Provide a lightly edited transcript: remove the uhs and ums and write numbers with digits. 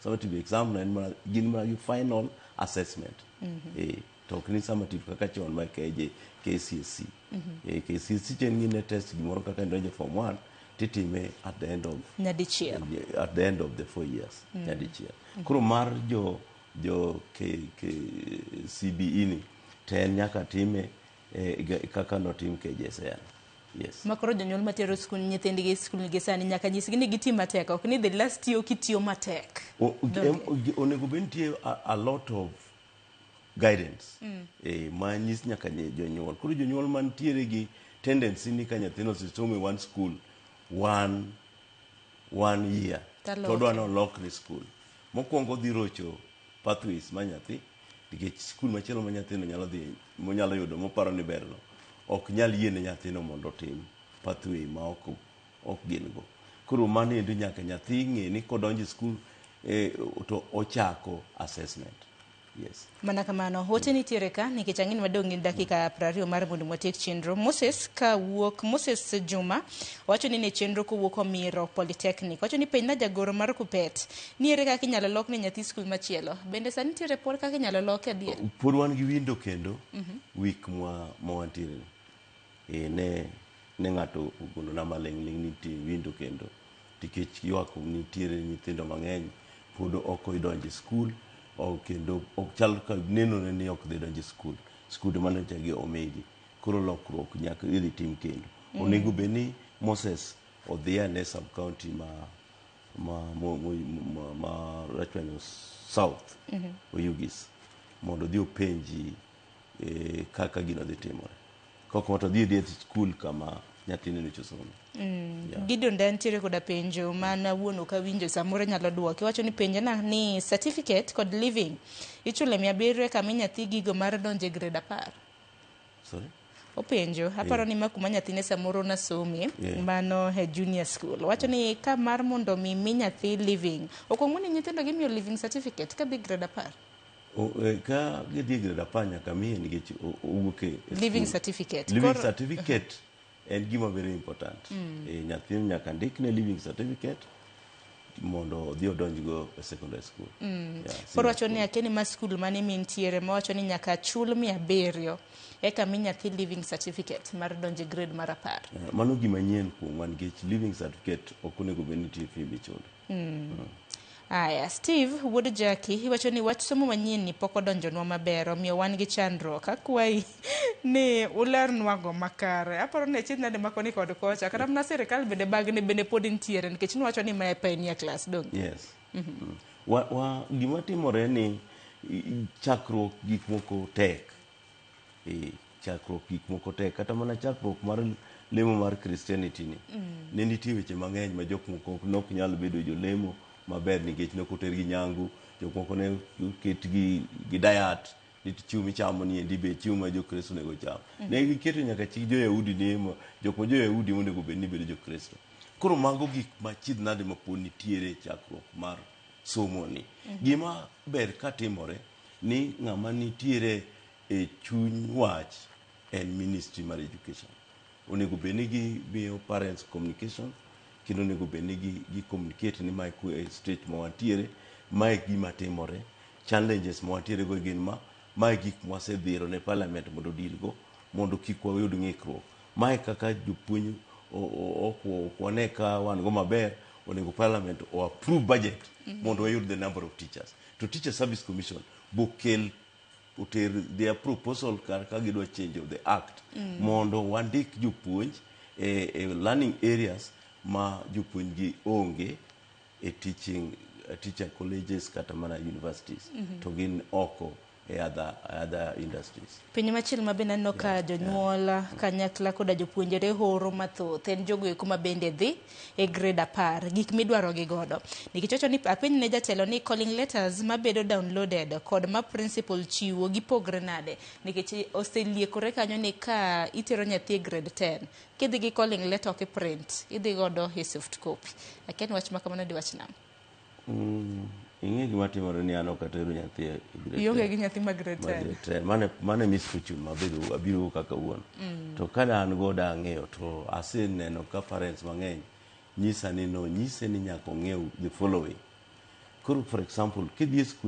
Summative exam no en mana gin mana gi final assessment. To ok ni summative kaka chon ma KJ, KCSE. KCSE chien gine test gimoro kaka idonjo form 1 titime at the end of Nyadichiel. At the end of the 4 years, nyadichiel. Koro mar jo K, CBE ni to en nyaka time kaka notim KJSEA. Yes. Ma koro jonyuol matero skul nyithindgi e skul gi sani nyaka nyisgi ni giti matek, ok ni the last year ok itiyo matek. Donge? Onego bed nitie a lot of guidance ma nyis nyaka jonyuol. Koro jonyuol mantiere gi tendency ni ka nyathino osesomo e one school one year Taloke. To odwa nolokne school, mokwongo odhi rocho pathways ma nyathi, nikech skul machielo ma nyathino nyalo dhi monyalo yudo moparo ni berno ok nyal yiene nyathino mondo otim pathway ma ok gin go. Koro mano endo nyaka nyathi ng'e ni kodonjo e skul to ochako assessment. Yes. Mana kamano, ote nitiere ka nikech ang'e ni wadong' gi dakika 20 mar mondo watiek chenro. Moses kawuok, Moses Juma wacho ni ne chenro kowuok Omiro Polytechnic. Wacho ni penjna jagoro mar Kupet ni ere kaka inyalo lok ne nyathi skul machielo. Bende sani nitiere pod kaka inyalo loke adier? Pod wan gi window kendo week ma wantiere ni. Ne ng'ato ogolona maling'ling' ni nitie window kendo nikech ywak nitiere nyithindo mang'eny pod ok odonjo e skul kendo ok chal ka nenore ni ok dhi donjo e skul skunde manyocha gi omigi. Koro lokruok nyaka idhi tim kendo. Onego bed ni Moses odhi ane sub county ma Rachuonyo South, Oyugis, mondo odhi openji kaka gino dhi timore. Kok to odhi e skul kama nyathine nyocha osomo. Yeah. Gideon da nitiere koda penjo man wuon ok awinjo, samoro nyalo duoke. Wacho ni penjana ni certificate kod leaving ichulo 700 eka mi nyathi gigo mar donjo e grade 10. Sorry? Openjo, aparo ni ma kuma nyathine samoro nasome mano e junior school. Wacho ni ka mar mondo mi nyathi leaving, okuongo ni nyithindo gimiyo leaving certificate kadhi grade 10. Ka gidhi e grade 10 nyaka miye nikech owuok e Leaving school. certificate. Leaving certificate en gima very important. Nyathi nyaka ndikne leaving certificate mondo odhi odonjgo e secondary school. Yeah, Koro senior wacho ni school. akia ni ma skul mane mintiere mawacho ni nyaka chul 700 eka mi nyathi leaving certificate mar donjo e grade mar 10. Mano gima nyien kuomwa nikech leaving certificate ok onego bed ni nitie fee michulo. Aya, Steve wuod Jackie iwacho ni wach somo manyien ni pok odonjonwa maber, omiyo wan gi chandruok. Akwayi ni ulernwago makare. Aparo ni achiedh nade ma koni kod kocha. Kata mana sirikal bende bagni bende pod nitiere nikech niwacho ni mae pioneer class dong. Yes. Gima timore ni chakruok gik moko tek. Chakruok gik moko tek. Kata mana chakruok mar lemo mar Christianity ni. Ne nitie weche mang'eny ma jok moko nok nyal bedo jolemo maber nikech ne ok otergi nyangu, jok moko ne oket gi diet ni chiemo michamo ni endi be chiemo ma jokristo onego cham. Ne giketo nyaka chik jo-Yahudi ni jok ma jo-Yahudi onego bed ni bedo jokristo. Koro mago gik ma chiedh nade ma pod nitiere e chakruok mar somo ni. Gima ber katimore ni ng'ama nitiere e chuny wach en Ministry mar Education. Onego bed ni gimiyo parents communication kendo onego bed ni gi communicate ni mae e state ma wantiere, mae gima timore, challenges ma wantiere go gin ma, mae gik mwasedhiro ne parliament mondo deal go mondo kik wayud ng'ikruok. Mae kaka jopuonj ok wane ka wan go maber, onego parliament o approve budget mondo wayud the number of teachers. To Teacher Service Commission bokel oter their proposal kar ka gidwa change of the act mondo wandik jopuonj e learning areas ma jopuonj gi onge e teaching teacher colleges kata mana universities to gin oko e other industries. Penjo machielo ma bende aneno ka jonyuol kanyakla koda jopuonjre horo mathoth en jogo eko ma bende dhi e grade 10, gik midwaro gi godo. Nikech wacho ni apenj ne jatelo ni calling letters mabedo downloaded kod ma principal chiwo gipogre nade? Nikech oseliekore kanyo ni ka itero nyathi e grade 10, kidhi gi calling letter ok i print, idhi godo e soft copy. Akia ni wach ma kamano diwach nang'o? Ing'e gima timore ni an ok atero nyathi e grade Ionge 10. gi nyathi ma grade Ma 10. grade 10. Mane misfortune mabedo abiro go kaka wuon. To ka da an go da ang'eyo to aseneno ka parents mang'eny nyisa ni no nyise ni nyaka ong'iew the following. Koro for example, kidhi e skul